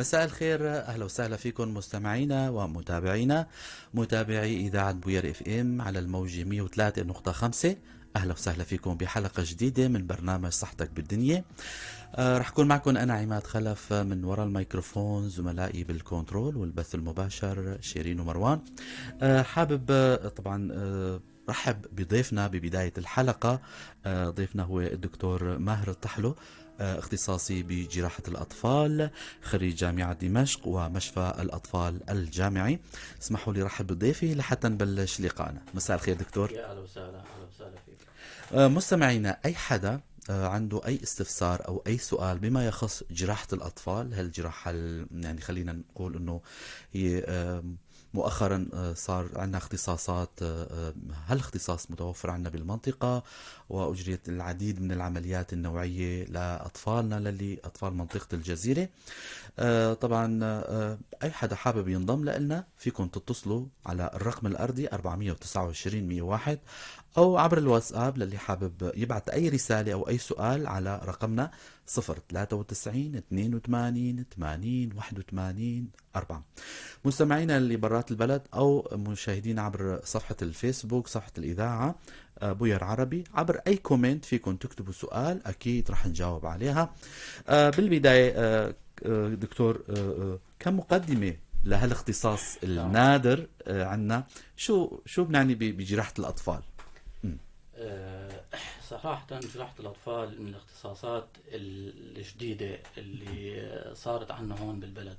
مساء الخير، اهلا وسهلا فيكم مستمعينا ومتابعينا، متابعي اذاعة بوير FM على الموجه 103.5. اهلا وسهلا فيكم بحلقة جديدة من برنامج صحتك بالدنيا. رح كون معكم انا عماد خلف من وراء الميكروفون، زملائي بال control والبث المباشر شيرين ومروان. حابب طبعا رحب بضيفنا ببداية الحلقه. ضيفنا هو الدكتور ماهر الطحلو، اختصاصي بجراحة الأطفال، خريج جامعة دمشق ومشفى الأطفال الجامعي. اسمحوا لي رحب بضيفي لحتى نبلش لقائنا. مساء الخير دكتور. يا اهلا وسهلا، اهلا وسهلا فيك. مستمعينا، أي حدا عنده أي استفسار أو أي سؤال بما يخص جراحة الأطفال، هالجراحة يعني خلينا نقول أنه هي مؤخرا صار عندنا اختصاصات، هالاختصاص متوفر عندنا بالمنطقة، وأجريت العديد من العمليات النوعية لأطفالنا، للي أطفال منطقة الجزيرة. طبعا أي حدا حابب ينضم لنا فيكم تتصلوا على الرقم الأرضي 429 101، أو عبر الواتساب للي حابب يبعث أي رسالة أو أي سؤال على رقمنا 093 82 80 81 4. مستمعينا اللي برات البلد أو مشاهدين عبر صفحة الفيسبوك، صفحة الإذاعة بوير عربي، عبر أي comment فيكم تكتبوا سؤال، أكيد رح نجاوب عليها. بالبداية دكتور، كمقدمة لهالاختصاص النادر عنا، شو بنعني بجراحة الأطفال؟ صراحة جراحة الأطفال من الاختصاصات الجديدة اللي صارت عنا هون بالبلد.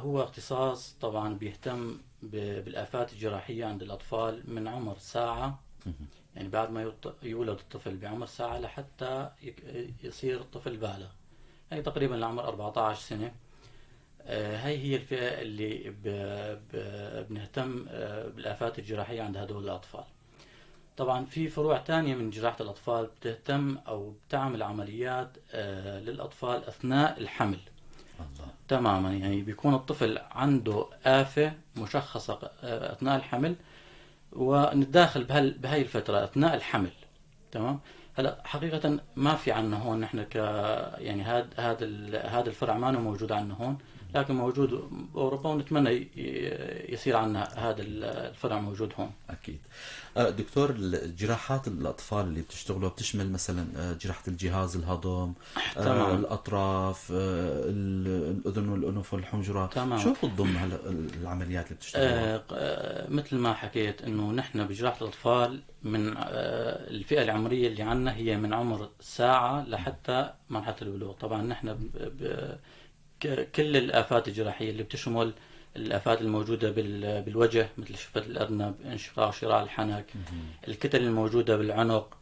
هو اختصاص طبعا بيهتم بالآفات الجراحية عند الأطفال من عمر ساعة، يعني بعد ما يولد الطفل بعمر ساعة لحتى يصير الطفل بالغ، يعني تقريبا لعمر 14 سنة. هاي هي الفئة اللي بنهتم بالآفات الجراحية عند هدول الأطفال. طبعا في فروع تانية من جراحة الأطفال بتهتم أو بتعمل عمليات للأطفال أثناء الحمل. الله. تماما، يعني بيكون الطفل عنده آفة مشخصة أثناء الحمل، ونتداخل بهاي الفترة أثناء الحمل. تمام. هلا حقيقة ما في عنا هون نحن يعني هاد الفرع ما موجود عنا هون، لكن موجود بأوروبا، ونتمنى يصير عنا هذا الفرع موجود هون. أكيد. دكتور، الجراحات الأطفال اللي بتشتغلوا بتشمل مثلا جراحة الجهاز الهضم، الأطراف، الأذن والأنف والحنجرة. شو بتضم العمليات اللي بتشتغلوها؟ مثل ما حكيت إنه نحن بجراحة الأطفال من الفئة العمرية اللي عنا هي من عمر ساعة لحتى مرحلة البلوغ. طبعا نحن كل الآفات الجراحية اللي بتشمل الآفات الموجودة بالوجه مثل شفة الأرنب، انشقاق شراع الحنك، الكتل الموجودة بالعنق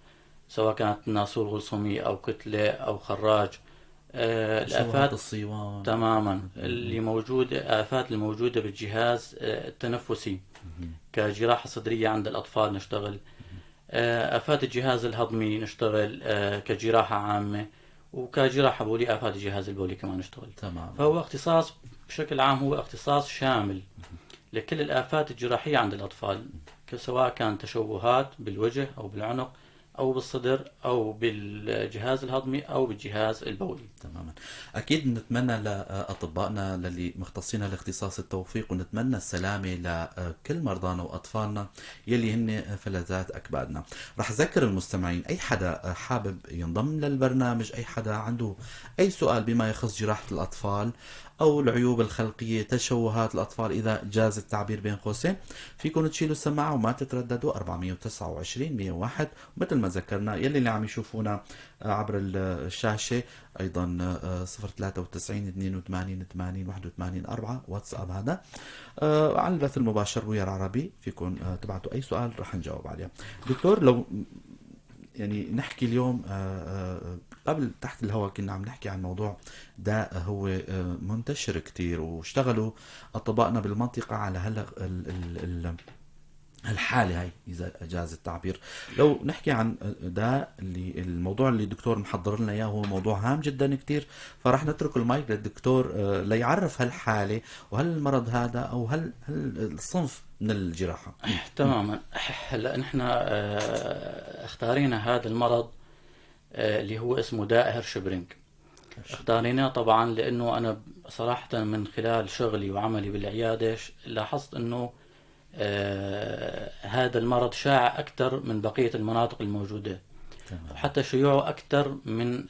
سواء كانت ناسور غلصومي أو كتلة أو خراج، شوهات الآفات الصيوان. تماما اللي موجودة، آفات الموجودة بالجهاز التنفسي كجراحة صدرية عند الأطفال نشتغل، آفات الجهاز الهضمي نشتغل، كجراحة عامة، وكجراحة بولي آفات الجهاز البولي كمان نشتغل. فهو اختصاص بشكل عام، هو اختصاص شامل لكل الآفات الجراحية عند الأطفال، سواء كان تشوهات بالوجه أو بالعنق أو بالصدر أو بالجهاز الهضمي أو بالجهاز البولي. تماما. أكيد نتمنى لأطبائنا للي مختصين الاختصاص التوفيق، ونتمنى السلامة لكل مرضانا وأطفالنا يلي هن فلذات أكبادنا. رح أذكر المستمعين، أي حدا حابب ينضم للبرنامج، أي حدا عنده أي سؤال بما يخص جراحة الأطفال أو العيوب الخلقية، تشوهات الأطفال إذا جاز التعبير بين قوسين، فيكم تشيلوا السماعة وما تترددوا 429 101. مثل ما ذكرنا يلي اللي عم يشوفونا عبر الشاشة أيضا 0 93 82 80 81 4 واتساب هذا. على البث المباشر بوير عربي فيكم تبعتوا أي سؤال رح نجاوب عليه. دكتور، لو نحكي اليوم، قبل تحت الهواء كنا عم نحكي عن موضوع داء هو منتشر كتير، واشتغلوا أطبائنا بالمنطقة على هلا الحالة هاي إذا جاز التعبير. لو نحكي عن داء اللي الموضوع اللي الدكتور محضر لنا إياه هو موضوع هام جدا كتير، فراح نترك المايك للدكتور ليعرف هالحالة وهالمرض هذا أو هالصنف من الجراحة. تماما. هلا نحن اختارينا هذا المرض اللي هو اسمه داء هيرشبرينج. اختاريناه طبعا لأنه أنا صراحة من خلال شغلي وعملي بالعيادة لاحظت أنه هذا المرض شائع أكثر من بقية المناطق الموجودة. وحتى شيوعه أكثر من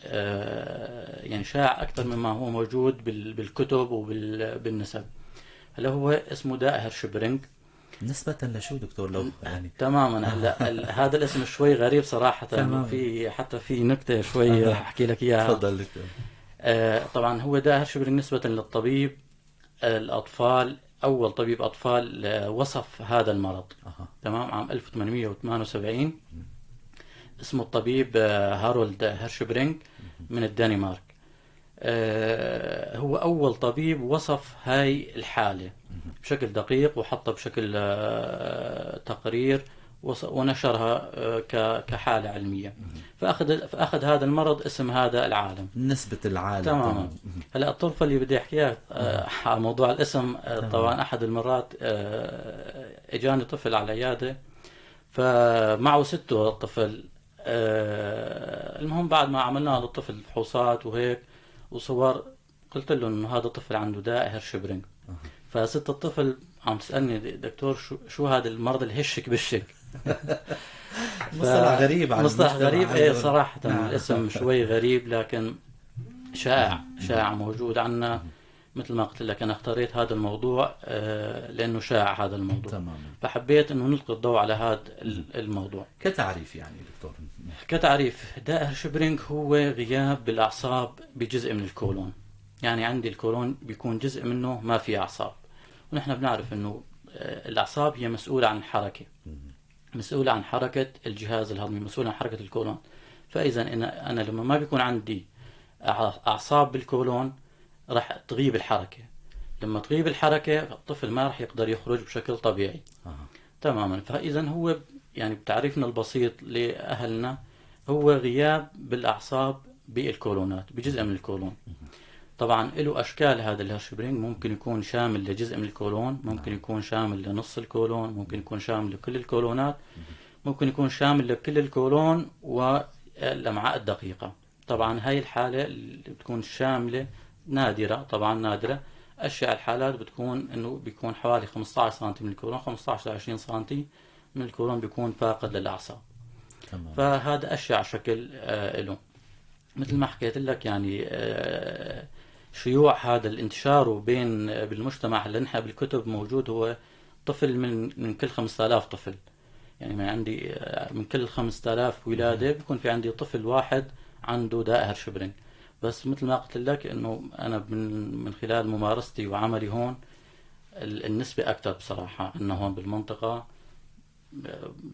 يعني شائع أكثر مما هو موجود بالكتب وبالنسب. هلا هو اسمه داء هيرشبرينغ. نسبة لشو دكتور؟ لو يعني تماما. هلا هذا الاسم شوي غريب صراحة. في حتى في نكتة شوي رح احكي لك اياها. تفضل دكتور. طبعا هو داء هيرشبرينغ نسبة للطبيب الأطفال، أول طبيب أطفال وصف هذا المرض. تمام، عام 1878. اسمه الطبيب هارولد هيرشبرينغ من الدنمارك. هو أول طبيب وصف هاي الحالة بشكل دقيق وحطها بشكل تقرير ونشرها كحالة علمية. فأخذ هذا المرض اسم هذا العالم، نسبة العالم. تماما. هلا الطرفة اللي بدي أحكيها على موضوع الاسم. طبعا أحد المرات إجاني طفل على العيادة، فمعه ستة الطفل. المهم بعد ما عملنا للطفل فحوصات وهيك وصور، قلت له انه هذا الطفل عنده داء هيرشبرينغ. فست الطفل عم تسالني دكتور شو هذا المرض الهشك بالشك. مصطلح غريب على مصطلح غريب، ايه صراحة. الاسم شوي غريب لكن شائع موجود عنا. مثل ما قلت لك انا اختاريت هذا الموضوع لانه شائع هذا الموضوع. تماما. فحبيت انه نلقي الضوء على هذا الموضوع كتعريف. يعني دكتور، كتعريف داء هيرشبرينغ هو غياب بالاعصاب بجزء من الكولون. يعني عندي الكولون بيكون جزء منه ما في اعصاب، ونحن بنعرف انه الاعصاب هي مسؤولة عن الحركة، مسؤولة عن حركة الجهاز الهضمي، مسؤولة عن حركة الكولون. فاذا انا لما ما بيكون عندي اعصاب بالكولون راح تغيب الحركة. لما تغيب الحركة الطفل ما راح يقدر يخرج بشكل طبيعي. تماما. فإذا هو يعني بتعريفنا البسيط لأهلنا هو غياب بالأعصاب بالكولونات، بجزء من الكولون. طبعا له أشكال هذا الهيرشبرينغ، ممكن يكون شامل لجزء من الكولون، ممكن يكون شامل لنص الكولون، ممكن يكون شامل لكل الكولونات، ممكن يكون شامل لكل الكولون والأمعاء الدقيقة. طبعا هاي الحالة اللي بتكون شاملة نادرة، طبعا نادرة. أشيع الحالات بتكون إنه بيكون حوالي 15 سم من الكولون، 15 ل 20 سم من الكولون بيكون فاقد للأعصاب. تمام. فهذا أشيع شكل له. مثل ما حكيت لك يعني شيوع هذا الانتشار بين بالمجتمع اللي نحن بالكتب موجود، هو طفل من كل 5000 طفل. يعني من عندي من كل 5000 ولادة بيكون في عندي طفل واحد عنده داء هيرشبرينغ. بس مثل ما قلت لك انه انا من خلال ممارستي وعملي هون النسبة اكثر بصراحة انه هون بالمنطقة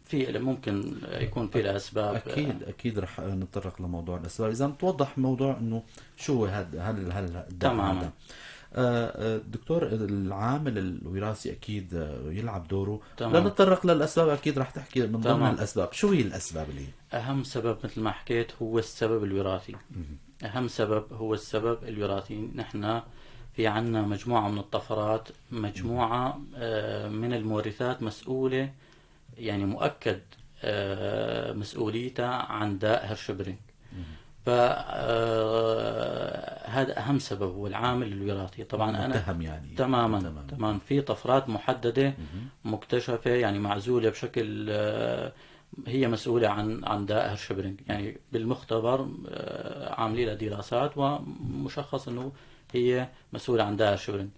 في ممكن يكون في لها اسباب. اكيد رح نتطرق لموضوع الاسباب. اذا توضح موضوع انه شو هذا هل تماما. دكتور، العامل الوراثي اكيد يلعب دوره. لنتطرق للاسباب، اكيد رح تحكي من ضمن الاسباب. شو هي الاسباب اللي اهم سبب مثل ما حكيت هو السبب الوراثي. أهم سبب هو السبب الوراثي. نحن في عنا مجموعة من الطفرات، مجموعة من المورثات مسؤولة، يعني مؤكد مسؤوليتها عن داء هيرشبرينغ. فهذا أهم سبب هو العامل الوراثي. طبعا أنا متهم يعني. تماما. تمام. في طفرات محددة مكتشفة، يعني معزولة بشكل هي مسؤولة عن داء هيرشبرينغ. يعني بالمختبر عاملين لها دراسات ومشخص انه هي مسؤولة عن داء هيرشبرينغ.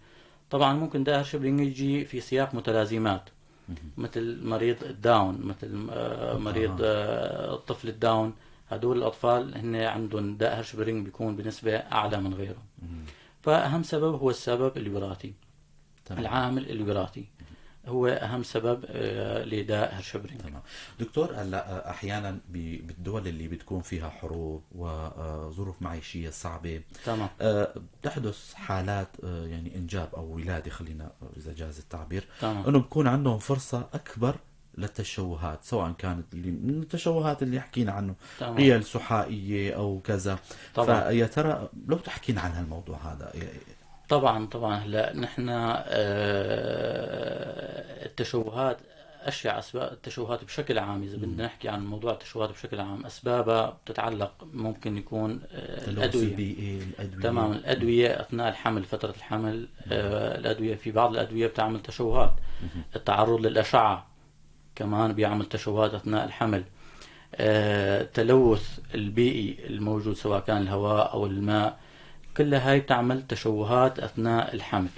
طبعا ممكن داء هيرشبرينغ يجي في سياق متلازمات، مثل مريض الداون، مثل مريض الطفل الداون. هدول الأطفال هن عندهم داء هيرشبرينغ بيكون بنسبة أعلى من غيرهم. فأهم سبب هو السبب الوراثي. العامل الوراثي هو أهم سبب لداء هيرشبرينغ. تمام دكتور. هلا أحيانا بالدول اللي بتكون فيها حروب وظروف معيشية صعبة، تمام، بتحدث حالات يعني إنجاب أو ولادة، خلينا إذا جاز التعبير، تمام، إنه بكون عندهم فرصة أكبر للتشوهات، سواء كانت اللي من التشوهات اللي حكينا عنه، هي السحائية أو كذا. طبعا. فيا ترى لو تحكينا عن هالموضوع هذا. طبعا. هلا نحن التشوهات اشيع اسباب التشوهات بشكل عام، اذا بدنا نحكي عن موضوع التشوهات بشكل عام، اسبابها بتتعلق ممكن يكون التلوث الادويه. البيئي، الأدوية. تمام، الادوية اثناء الحمل، فترة الحمل، الادوية، في بعض الادوية بتعمل تشوهات. التعرض للاشعه كمان بيعمل تشوهات اثناء الحمل. التلوث البيئي الموجود سواء كان الهواء او الماء، كلها هاي بتعمل تشوهات اثناء الحمل.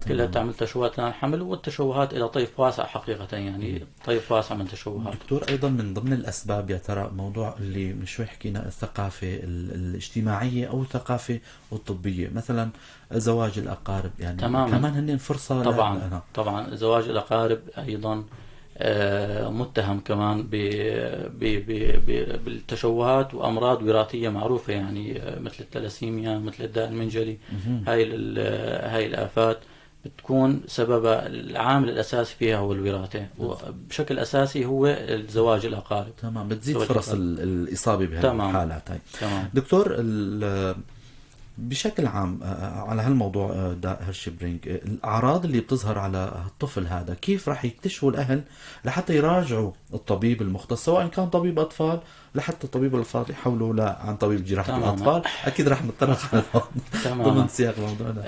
كلها بتعمل تشوهات اثناء الحمل، والتشوهات الى طيف واسع حقيقة، يعني طيف واسع من التشوهات. دكتور، ايضا من ضمن الاسباب يا ترى موضوع اللي من شوي حكينا، الثقافة الاجتماعية او الثقافة الطبيه، مثلا زواج الاقارب يعني كمان هن فرصة طبعا. لنا. طبعا، زواج الاقارب ايضا متهم كمان ب ب ب ب بالتشوهات وامراض وراثية معروفه، يعني مثل التلاسيميا، مثل الداء المنجلي. هاي الافات بتكون سببها، العامل الاساسي فيها هو الوراثه، وبشكل اساسي هو الزواج الاقارب. تمام، بتزيد زواج فرص الأقارب. الاصابة بهالحالات هاي. تمام. دكتور، بشكل عام على هالموضوع، داء هيرشبرينج، الأعراض اللي بتظهر على الطفل هذا كيف راح يكتشفوا الأهل لحتى يراجعوا الطبيب المختص، سواء كان طبيب أطفال، لحتى طبيب الأطفال يحولوا عن طبيب جراحة الأطفال؟ أكيد راح نتطرق على ضمن سياق موضوعنا.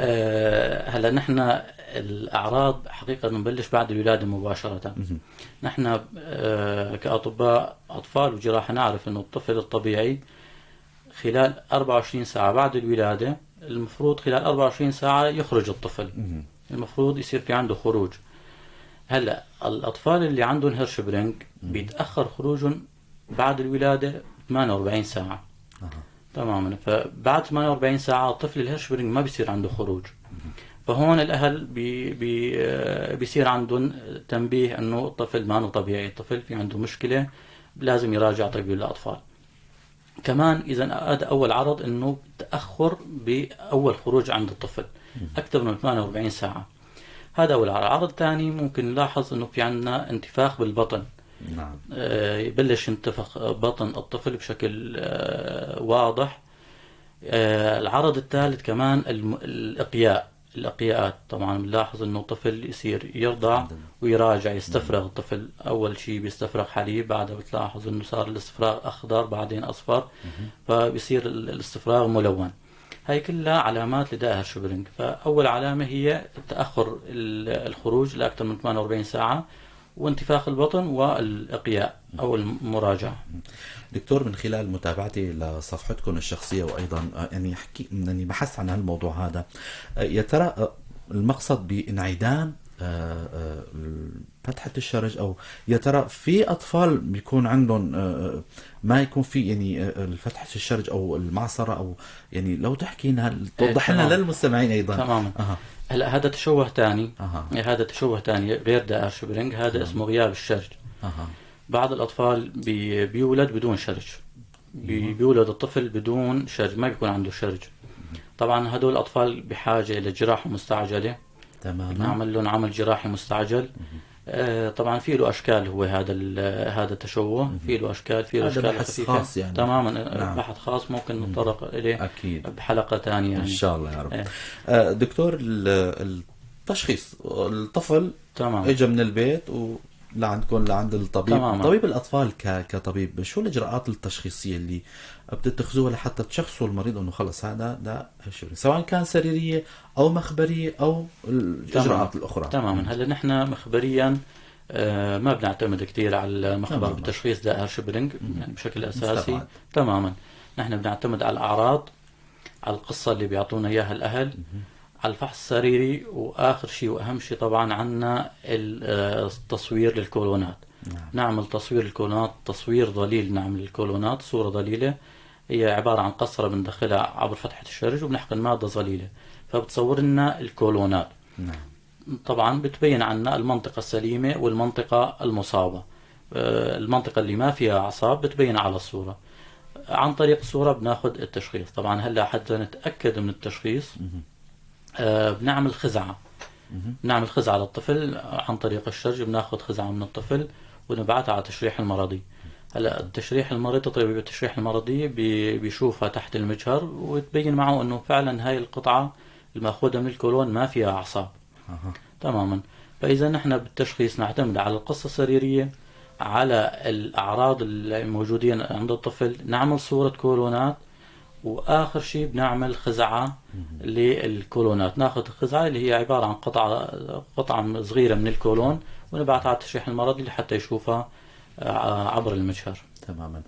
هلا نحن الاعراض حقيقة بنبلش بعد الولادة مباشره. نحن كاطباء اطفال وجراحه نعرف انه الطفل الطبيعي خلال 24 ساعة بعد الولاده، المفروض خلال 24 ساعة يخرج الطفل، المفروض يصير في عنده خروج. هلا الاطفال اللي عندهم هيرشبرينج بيتاخر خروجهم بعد الولادة 48 ساعه. تماما، فبعد 48 ساعة الطفل الهيرشبرينج ما بيصير عنده خروج، فهون الأهل بي بي آه، بيصير عندهم تنبيه أنه الطفل ما طبيعي، الطفل في عنده مشكلة، لازم يراجع طبيب الأطفال كمان. إذا هذا أول عرض، أنه تأخر بأول خروج عند الطفل أكثر من 48 ساعة، هذا أول عرض. العرض الثاني ممكن نلاحظ أنه في عندنا انتفاخ بالبطن. يبلش ينتفخ بطن الطفل بشكل واضح. العرض الثالث كمان الإقياء، الإقياءات. طبعا بنلاحظ انه الطفل يصير يرضع ويراجع، يستفرغ. الطفل اول شيء بيستفرغ حليب، بعدها بتلاحظ انه صار الاستفراغ اخضر، بعدين اصفر، فبيصير الاستفراغ ملون. هاي كلها علامات لداء هيرشبرينج. فاول علامة هي تاخر الخروج لاكثر من 48 ساعه، وانتفاخ البطن، والاقياء او المراجعه. دكتور، من خلال متابعتي لصفحتكم الشخصية وأيضا يعني حكي يعني بحثت عن هالموضوع هذا، يا ترى المقصد بانعدام فتحة الشرج، أو يا ترى في أطفال بيكون عندهم ما يكون في يعني فتحة الشرج أو المعصرة، أو يعني لو تحكي لنا توضح لنا للمستمعين أيضا. تماما. هلا هذا تشوه ثاني. هذا تشوه ثاني غير داء هيرشبرينج، هذا اسمه غياب الشرج. بعض الأطفال بيولد بدون شرج، بيولد الطفل بدون شرج، ما بيكون عنده شرج. طبعا هدول الأطفال بحاجة إلى جراحة مستعجلة. نعمل لهم عمل جراحي مستعجل. طبعا في له اشكال، هو هذا هذا التشوه في له اشكال، في له هذا اشكال بحث خفيفة. خاص يعني. تماما. بحث خاص ممكن نتطرق اليه بحلقة ثانية يعني. إن شاء الله يا رب. إيه. دكتور، التشخيص، الطفل اجى من البيت ولعندكم لعند الطبيب، طبيب الاطفال، كطبيب شو الاجراءات التشخيصية اللي بتتخذوها لحتى تشخصوا المريض انه خلص هذا داء هيرشبرينج، سواء كان سريرية او مخبريه او الاجراءات الاخرى؟ تماما. هلا نحن مخبريا ما بنعتمد كثير على المخبر بتشخيص داء هيرشبرينج يعني بشكل اساسي. مستبعد. تماما، نحن بنعتمد على الاعراض، على القصة اللي بيعطونا اياها الاهل، على الفحص السريري، واخر شيء واهم شيء طبعا عندنا التصوير للكولونات. نعمل تصوير الكولونات، تصوير ظليل، نعمل الكولونات صورة ظليلة، هي عبارة عن قسطرة بندخلها عبر فتحة الشرج وبنحقن مادة ظليلة، فبتصور لنا الكولونات. طبعا بتبين عنا المنطقة السليمة والمنطقة المصابة. المنطقة اللي ما فيها أعصاب بتبين على الصورة. عن طريق الصورة بناخذ التشخيص. طبعا هلا حتى نتأكد من التشخيص بنعمل خزعة. بنعمل خزعة للطفل عن طريق الشرج، بناخذ خزعة من الطفل ونبعثها على التشريح المرضي. هلا التشريح المرضي، طبيب التشريح المرضي بيشوفها تحت المجهر وتبين معه انه فعلا هاي القطعة المأخوذة من الكولون ما فيها أعصاب. تماما. فإذا نحن بالتشخيص نعتمد على القصة السريرية، على الأعراض الموجودة عند الطفل، نعمل صورة كولونات، وآخر شيء بنعمل خزعة للكولونات. ناخذ خزعة اللي هي عبارة عن قطعة صغيرة من الكولون ونبعثها على التشريح المرضي لحتى يشوفها عبر المجهر. تماما.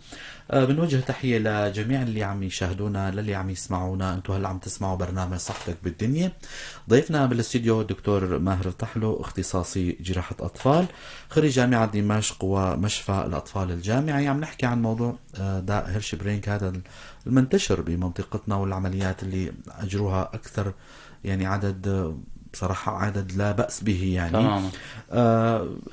بنوجه تحية لجميع اللي عم يشاهدونا، للي عم يسمعونا. انتم هلا عم تسمعوا برنامج صحتك بالدنيا. ضيفنا بالاستديو الدكتور ماهر طحلو، اختصاصي جراحة أطفال، خريج جامعة دمشق ومشفى الأطفال الجامعي. عم نحكي عن موضوع داء هيرشبرينغ، هذا المنتشر بمنطقتنا، والعمليات اللي أجروها أكثر، يعني عدد بصراحة عدد لا بأس به يعني. تماما.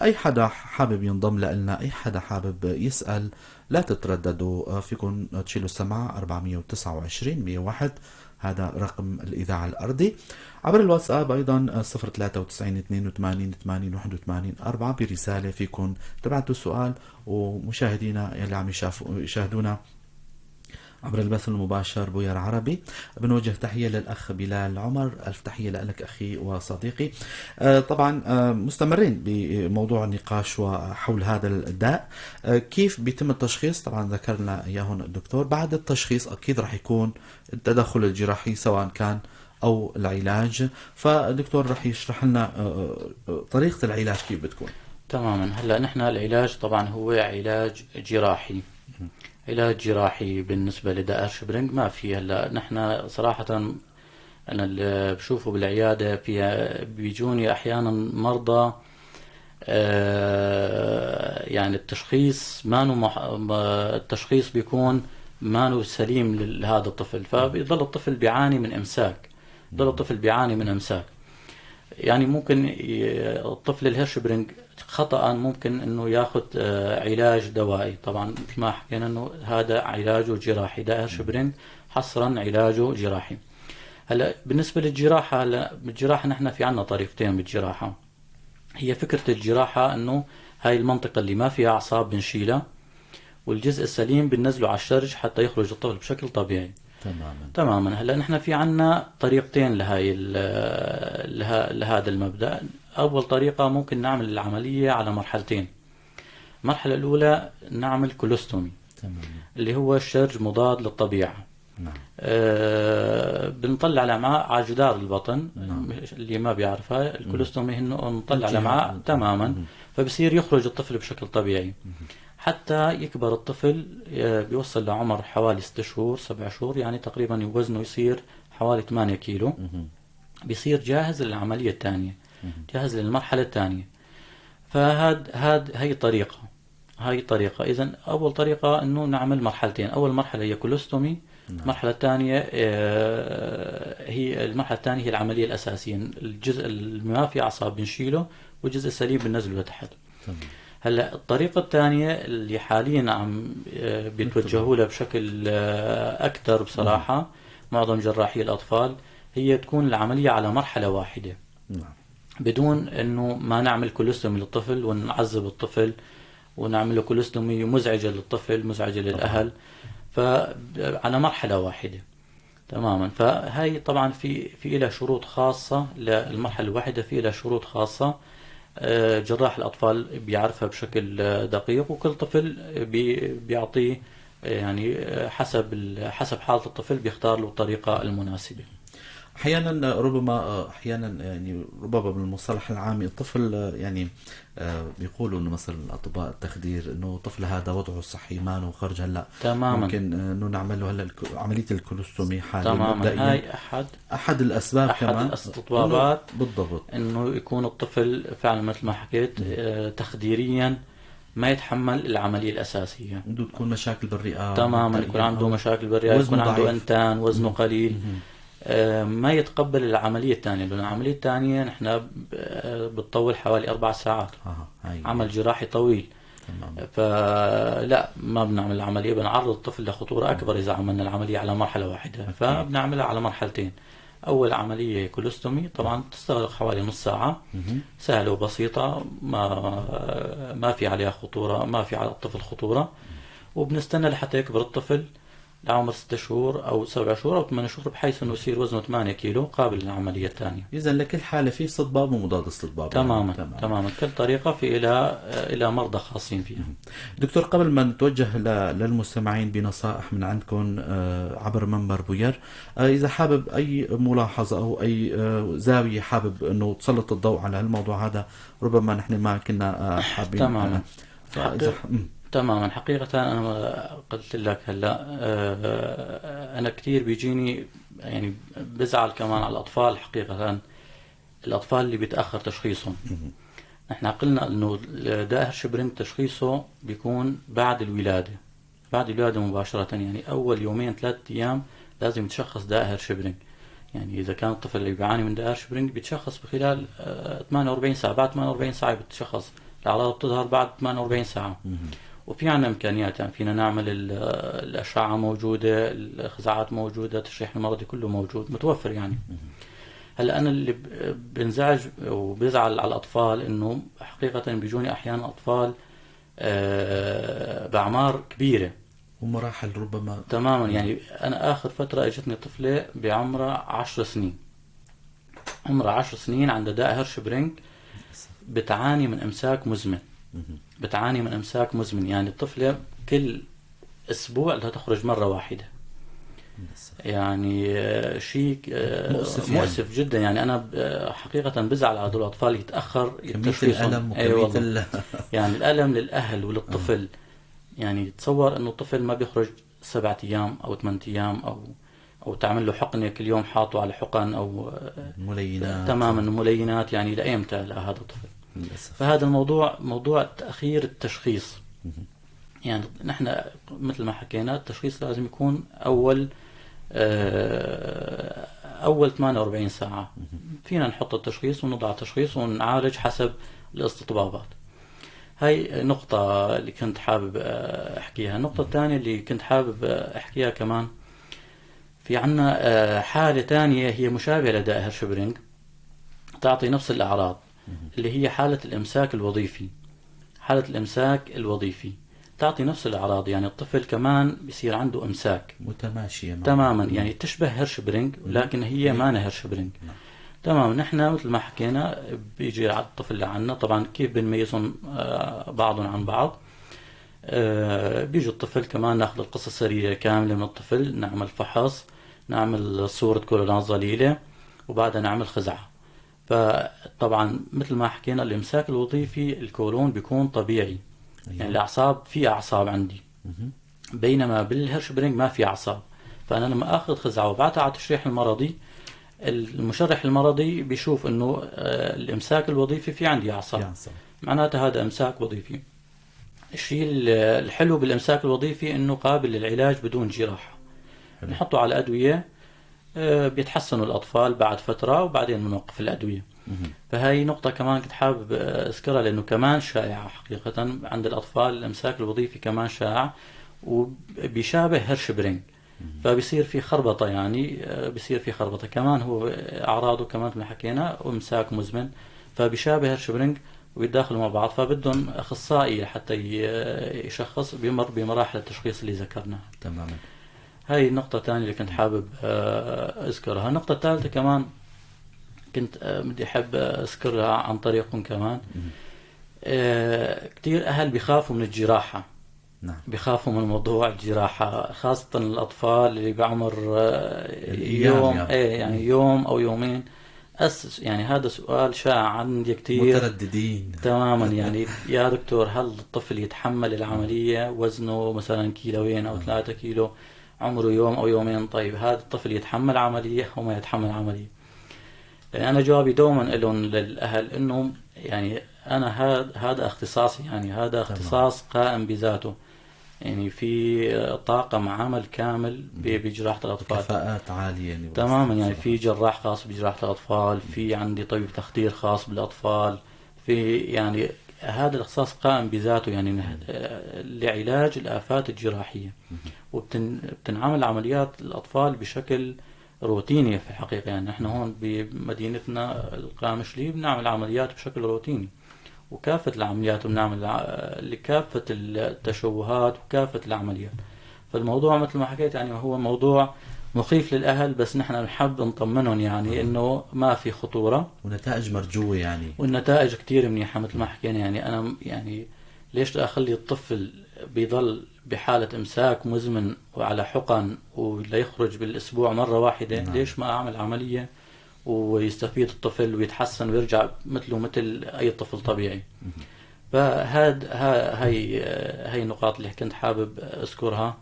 أي حدا حابب ينضم لنا، أي حدا حابب يسأل، لا تترددوا، فيكم تشيلوا السماعة 429 101، هذا رقم الإذاعة الأرضي. عبر الواتساب أيضا 0 93 82 80 81 4، برسالة فيكم تبعتوا سؤال، ومشاهدينا يلي عم يشاهدونا عبر البث المباشر بوير عربي، بنوجه تحية للأخ بلال عمر، ألف تحية لك أخي وصديقي. طبعا مستمرين بموضوع النقاش وحول هذا الداء، كيف بيتم التشخيص؟ طبعا ذكرنا إياهن الدكتور. بعد التشخيص أكيد رح يكون التدخل الجراحي سواء كان أو العلاج، فالدكتور رح يشرح لنا طريقة العلاج كيف بتكون. تماما. هلا نحن العلاج طبعا هو علاج جراحي، علاج جراحي بالنسبة لداء هيرشبرينغ ما في. هلا نحن صراحة أنا اللي بشوفه بالعيادة بيجوني أحيانا مرضى، يعني التشخيص ما التشخيص بيكون ما سليم لهذا الطفل، فبيضل الطفل بيعاني من إمساك، بيضل الطفل بيعاني من إمساك. يعني ممكن الطفل الهيرشبرينغ خطأ ممكن انه ياخذ علاج دوائي، طبعا مثل ما حكينا انه هذا علاجه جراحي، داء هيرشبرينغ حصرا علاجه جراحي. هلا بالنسبة للجراحة، هلا بالجراحة نحن في عنا طريقتين بالجراحة. هي فكرة الجراحة انه هاي المنطقة اللي ما فيها اعصاب بنشيلها، والجزء السليم بننزله على الشرج حتى يخرج الطفل بشكل طبيعي. تماما. تماما. هلا نحن في عنا طريقتين لهذا المبدأ. أول طريقة ممكن نعمل العملية على مرحلتين. المرحلة الأولى نعمل colostomy. اللي هو الشرج مضاد للطبيعة. بنطلع الأمعاء على جدار البطن. اللي ما بيعرفها ال colostomy إنه نطلع الأمعاء تماما. فبصير يخرج الطفل بشكل طبيعي. حتى يكبر الطفل، بيوصل لعمر حوالي 6 شهور 7 شهور، يعني تقريبا وزنه يصير حوالي 8 كيلو. بيصير جاهز للعملية الثانية، جاهز للمرحلة الثانية. فهاد هاد هي طريقة، هاي طريقة. إذا أول طريقة إنه نعمل مرحلتين، أول مرحلة هي colostomy. المرحلة الثانية، هي المرحلة الثانية هي العملية الأساسية، الجزء اللي ما في أعصاب بنشيله والجزء السليم بننزله لتحت. هلا الطريقة الثانية اللي حاليا عم بيتوجهوا لها بشكل أكثر بصراحة معظم جراحي الأطفال، هي تكون العملية على مرحلة واحدة. بدون إنه ما نعمل colostomy للطفل ونعذب الطفل ونعمل له colostomy مزعجة للطفل، مزعجة للأهل، فعلى مرحلة واحدة تماما. فهي طبعا في لها شروط خاصة للمرحلة الواحدة، في لها شروط خاصة، جراح الأطفال بيعرفها بشكل دقيق، وكل طفل بيعطيه، يعني حسب حالة الطفل بيختار له الطريقة المناسبة. أحيانا ربما، أحيانا يعني ربما بالمصطلح العامي الطفل يعني بيقولوا انه مثلا اطباء التخدير انه الطفل هذا وضعه الصحي ما خرج هلا ممكن انه نعمل له هلا عملية ال colostomy حاليا. تماما، هاي احد احد الاسباب. احد كمان الاستطبابات. بالضبط. انه يكون الطفل فعلا مثل ما حكيت تخديريا ما يتحمل العملية الأساسية، عنده تكون مشاكل بالرئة. تماما، يكون عنده مشاكل بالرئة، يكون عنده انتان، وزنه قليل، ما يتقبل العملية الثانية، لأن العملية الثانية نحن بتطول حوالي 4 ساعات. عمل جراحي طويل. فلا ما بنعمل العملية، بنعرض الطفل لخطورة أكبر إذا عملنا العملية على مرحلة واحدة. فبنعملها على مرحلتين. أول عملية colostomy، طبعا تستغرق حوالي نص ساعة، سهلة وبسيطة، ما في عليها خطورة، ما في على الطفل خطورة، وبنستنى لحتى يكبر الطفل. لعمر 6 شهور أو 7 شهور أو 8 شهور، بحيث إنه يصير وزنه 8 كيلو قابل للعملية الثانية. إذا لكل حالة في استطباب ومضاد استطباب. تماما يعني. تماما، كل طريقة في إلى مرضى خاصين فيها. دكتور، قبل ما نتوجه للمستمعين بنصائح من عندكم عبر منبر بوير، إذا حابب أي ملاحظة أو أي زاوية حابب إنه تسلط الضوء على الموضوع هذا، ربما نحن ما كنا حابين. تماما. تماما. حقيقة أنا قلت لك هلا، أنا كثير بيجيني يعني بزعل كمان على الأطفال، حقيقة الأطفال اللي بيتأخر تشخيصهم. نحن قلنا إنه داء هيرشبرينغ تشخيصه بيكون بعد الولادة، بعد الولادة مباشرة، يعني أول يومين 3 أيام لازم يتشخص داء هيرشبرينغ. يعني إذا كان الطفل اللي بيعاني من داء هيرشبرينغ بيتشخص بخلال 48 ساعة، بعد 48 ساعة بتشخص، الأعراض بتظهر بعد 48 ساعة. وفي عنا إمكانيات، يعني فينا نعمل الأشعة موجودة، الخزعات موجودة، التشريح المرضي كله موجود متوفر يعني. هلا أنا اللي بنزعج وبزعل على الأطفال إنه حقيقة بيجوني أحيانا أطفال بأعمار كبيرة ومراحل ربما. تماما. يعني أنا آخر فترة إجتني طفلة بعمرها 10 سنين، عمرها 10 سنين، عندها داء هيرشبرينغ، بتعاني من إمساك مزمن، بتعاني من إمساك مزمن. يعني الطفلة كل أسبوع لها تخرج مرة واحدة، يعني شيء مؤسف، مؤسف يعني. جدا. يعني أنا حقيقة بزعل على هدول الأطفال يتأخر كمية الألم وكمية يعني الألم للأهل وللطفل. يعني تصور إنه الطفل ما بيخرج 7 أيام أو 8 أيام، أو تعمل له حقنة كل يوم، حاطه على حقن أو ملينات. تماما، ملينات. يعني لأيمتى لهذا الطفل؟ للأسف. فهذا الموضوع موضوع تأخير التشخيص. يعني نحن مثل ما حكينا التشخيص لازم يكون أول 48 ساعة. فينا نحط التشخيص ونضع التشخيص ونعالج حسب الاستطبابات. هاي نقطة اللي كنت حابب أحكيها. النقطة الثانية اللي كنت حابب أحكيها كمان، في عنا حالة ثانية هي مشابهة لداء هيرشبرينغ، تعطي نفس الأعراض، اللي هي حالة الإمساك الوظيفي. حالة الإمساك الوظيفي تعطي نفس الأعراض، يعني الطفل كمان بيصير عنده إمساك متماشية تماما، يعني تشبه هيرشبرينغ لكن هي ما هيرشبرينغ. تمام. نحن مثل ما حكينا بيجي على الطفل اللي عنا، طبعا كيف بنميزهم بعضهم عن بعض، بيجي الطفل كمان ناخذ القصة السريرية كاملة من الطفل، نعمل فحص، نعمل صورة كولونات ظليلة، وبعدها نعمل خزعة. فطبعا مثل ما حكينا الإمساك الوظيفي الكولون بيكون طبيعي. أيوة. يعني الأعصاب، في أعصاب عندي، بينما بالهيرشبرينغ ما في أعصاب. فأنا لما أخذ خزعة وبعتها على التشريح المرضي، المشرح المرضي بيشوف إنه الإمساك الوظيفي في عندي أعصاب، معناته هذا إمساك وظيفي. الشيء الحلو بالإمساك الوظيفي إنه قابل للعلاج بدون جراحة. نحطه على أدوية، بيتحسنوا الأطفال بعد فترة وبعدين بنوقف الأدوية. فهاي نقطة كمان كنت حابب أذكرها، لأنه كمان شائعة حقيقة عند الأطفال، الإمساك الوظيفي كمان شائع وبيشابه هيرشبرينغ، فبيصير في خربطة، يعني بيصير في خربطة كمان، هو أعراضه كمان مثل ما حكينا وإمساك مزمن، فبيشابه هيرشبرينغ ويتداخلوا مع بعض، فبدهم أخصائي حتى يشخص، بيمر بمراحل التشخيص اللي ذكرناها. تماما. هاي النقطة الثانية اللي كنت حابب أذكرها. النقطة الثالثة كمان كنت بدي أحب أذكرها عن طريقكم كمان. كثير أهل بيخافوا من الجراحة. نعم. بيخافوا من موضوع الجراحة، خاصة الأطفال اللي بعمر يوم يعني. إيه يعني يوم أو يومين. يعني هذا سؤال شائع عندي كثير، مترددين تماما. يعني يا دكتور، هل الطفل يتحمل العملية؟ وزنه مثلا 2 كيلو أو 3 كيلو، عمره يوم أو يومين، طيب هذا الطفل يتحمل عملية أو ما يتحمل عملية؟ يعني أنا جوابي دوما لهم للأهل إنه يعني أنا هذا اختصاصي، يعني هذا اختصاص قائم بذاته، يعني في طاقم عمل كامل بجراحة الأطفال، كفاءات عالية يعني. تماما، يعني في جراح خاص بجراحة الأطفال، في عندي طبيب تخدير خاص بالأطفال، في يعني هذا الاختصاص قائم بذاته، يعني لعلاج الآفات الجراحية. وبتنعمل عمليات الأطفال بشكل روتيني في الحقيقة. يعني نحن هون بمدينتنا القامشلي بنعمل عمليات بشكل روتيني، وكافة العمليات بنعمل لكافة التشوهات وكافة العمليات. فالموضوع مثل ما حكيت يعني هو موضوع مخيف للأهل، بس نحن بنحب نطمنهم يعني إنه ما في خطورة. ونتائج مرجوة يعني. والنتائج كتير منيحة مثل ما حكينا. يعني أنا يعني ليش أخلي الطفل بيضل بحالة إمساك مزمن وعلى حقن وليخرج بالأسبوع مرة واحدة؟ ليش ما أعمل عملية ويستفيد الطفل ويتحسن ويرجع مثله مثل أي طفل طبيعي؟ فهاد هاي النقاط اللي كنت حابب أذكرها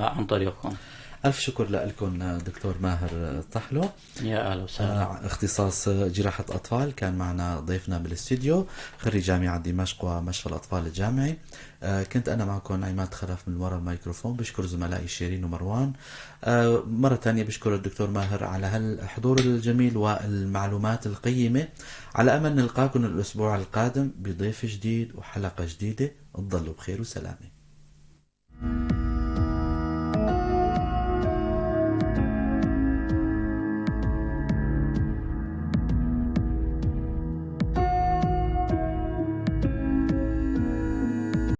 عن طريقكم. ألف شكر لكم دكتور ماهر طحلو. يا أهلا وسهلا. اختصاص جراحة أطفال، كان معنا ضيفنا بالاستديو، خريج جامعة دمشق ومشفى الأطفال الجامعي. كنت أنا معكم عماد خلف من وراء الميكروفون. بشكر زملائي شيرين ومروان. مرة تانية بشكر الدكتور ماهر على هالحضور الجميل والمعلومات القيمة. على أمل نلقاكم الأسبوع القادم بضيف جديد وحلقة جديدة. تضلوا بخير وسلامة.